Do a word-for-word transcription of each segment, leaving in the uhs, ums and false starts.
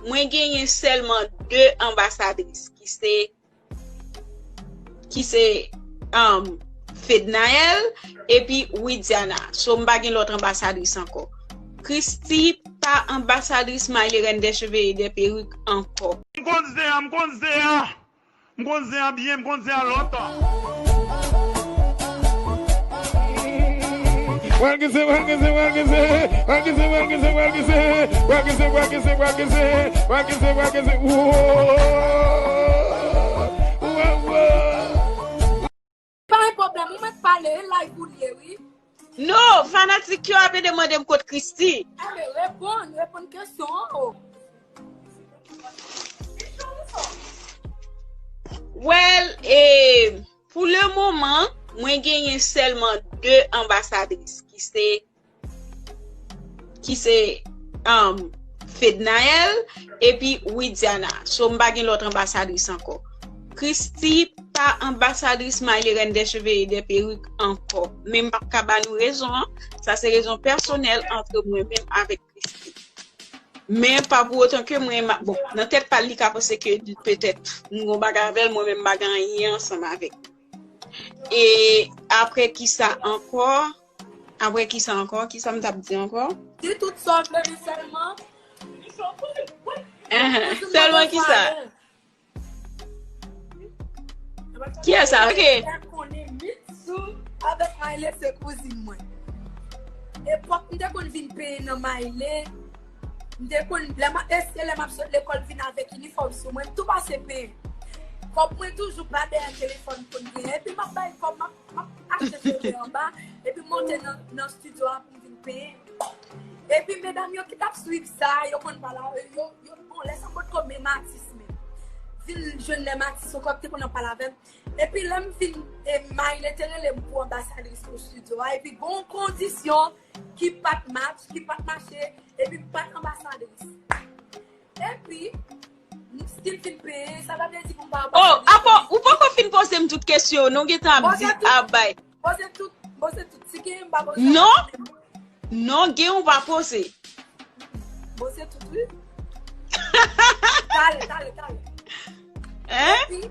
mwen genyen sèlman de anbasadris ki se ki se um, Fednaelle epi Widiana. So m pa gen lòt anbasadris ankò. Christie pa anbasadris Maïlé Reine des cheveux et des perruques ankò. M konn zen an, m konn zen an. M konn zen an byen, m konn zen an lontan. Walgise, walgise, walgise, walgise, walgise, walgise, walgise, walgise, walgise, walgise, walgise, walgise, woah, woah, woah. Pa gen pwoblèm, ou mèt pale, e live ou l ye, wi. Non, fanatik yo ap demande m kot Christie. Enben, reponn, reponn kesyon an, o. Well, eh, pou le moman, mwen genyen sèlman de anbasadris ki se ki se um, Fednaelle epi Widiana. So m pa gen lòt anbasadris ankò. Christie pa anbasadris Maïlé Reine des cheveux et des perruques ankò. Men m p ap ka ba nou rezon an. Sa se rezon pèsonèl antre mwen menm avèk Christie. Men pa pou otan ke mwen, ma- bon, nan tèt pa l, li ka panse ke petèt m gon bagay avè l, mwen menm m pa gen anyen ansanm avèk li. E apre kisa ankò? Apre kisa ankò? Kisa m t ap di ankò? Di tout sa w vle, men sèlman. Ahan, sèlman kisa? Kiyès sa? Ok. Fè konnen Mitsou avèk Maïlé se kouzin mwen. Epòk m te konn vin penyen nan Maïlé, m te konn, lè m ap eseye, lè m ap sot lekòl, vin avèk inifòm sou mwen, m tou pase penyen. Kòb mwen toujou pa dèyè telefòn m konn genyen. Epi m ap bay kòb, m ap, m ap achte cheve anba, epi m monte nan, nan estidyo a pou m vin penyen. Epi medam yo ki t ap swiv sa, yo konn pale avè yo, yo, bon, lè sa potko menm atis menm. Vin jwenn lè m atis ankò, ki te konn ap pale avè m. Epi lè m vin, e, Maïlé te rele m pou anbasadris pou estidyo a, epi gon kondisyon ki pa t match, ki pa t mache, epi m pa t anbasadris. Epi, m still vin penyen, sa pa vle di pou m pa Oh, anbasadris. Apo, ou poko fin poze m tout kesyon, non, gentan ap Poze di, tout. Ap bay. Poze tout, poze tout. Si genyen, m pa poze Non. ankò. Non, gen ou pa poze. Poze tout, wi. Talè, talè, talè. Hein? Epi,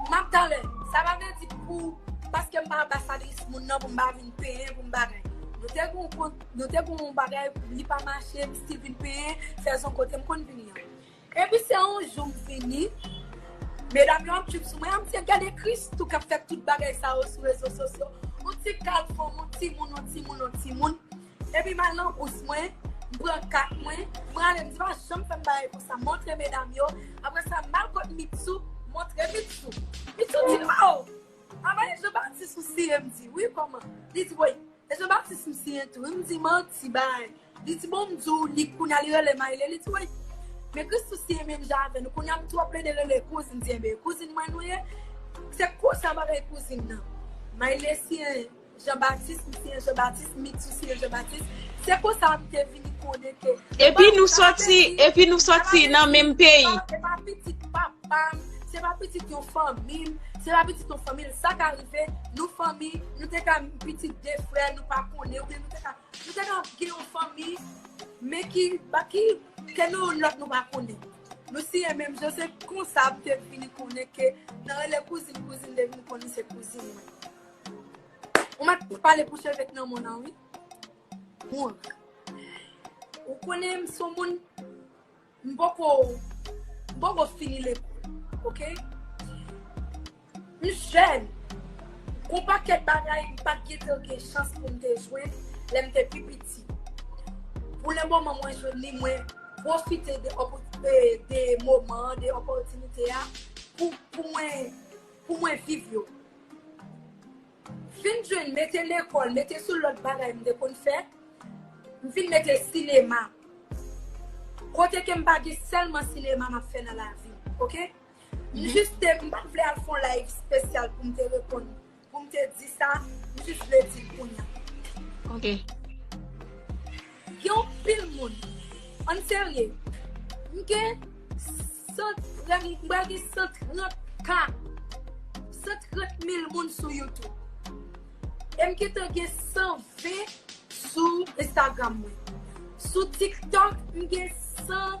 m ap talè. Sa pa vle di pou, paske m pa anbasadris moun nan, pou m pa vin penyen, pou m bagay. Nou te gon kont, nou te gon bagay, li pa mache, m still vin penyen, fè zon kote m konn vini an. Epi se yon jou m vini, medam yo ap trip sou mwen, ap di, "Gade Christou k ap fè tout bagay sa yo sou rezo sosyo. Yon ti kalfon, yon timoun, yon timoun, yon timoun." Epi m al nan bous mwen, m pran kat mwen, m rale, m di, "Pa janm fè m bagay konsa, montre medam yo." Apre sa, m al kot Mitsou, montre Mitsou. Mitsou di, "Oh, a pa Jean Baptiste ou siye?" M di, "Wi, kòman?" Li di, "Woy, e Jean Baptiste m siye tou." M di, "Manti bay." Li di, "Bon, m di w, li kounye a li rele Maïlé." Li di, "Woy, men Christou siye menm jan avè nou. Kounye a m tou ap plede rele kouzin." M di, "Enben, kouzin mwen nou ye." Se konsa bagay kouzin nan. Maïlé siye Jean Baptiste, m siye Jean Baptiste, Mitsou siye Jean Baptiste. Se konsa m te vini konnen ke Epi nou sòti, epi nou sòti nan menm peyi. Se pa pitit papa m, se pa pitit yon fanmi m, se pa pitit yon fanmi l. Sa ka rive, nou fanmi, nou te ka pitit de frè, nou pa konnen, oubyen nou te ka, nou te ka gen yon fanmi, men ki, ba ki, ke nou youn lòt nou pa konnen. Nou siye menm jan, se konsa m te vini konnen ke nan rele kouzin, kouzin, m te vini konnen se kouzin mwen. Ou mèt pale pou cheve k nan men w nan, wi. Bon. Ou konnen m se yon moun, m poko, m poko fini lekòl, oke? M jèn. Gon pakèt bagay m pa t gentan gen chans pou m te jwenn lè m te pi piti. Pou le moman mwen jwenn li, mwen pwofite de opò-, de, de moman an, de opòtinite a pou, pou mwen, pou mwen viv yo. Fin jwenn, mete lekòl, mete sou lòt bagay m te konn fè, m vin mete sinema. Kote ke m pa gen sèlman sinema m ap fè nan lavi m, oke? M jis te, m pa t vle al fè yon live espesyal pou m te reponn, pou m te di sa, m jis vle di l kounye a. Oke. Gen yon pil moun, ann serye, m gen san, m pral gen san trant K, san trant mil moun sou YouTube. E m gentan gen san ven sou Instagram mwen. Sou TikTok, m gen san,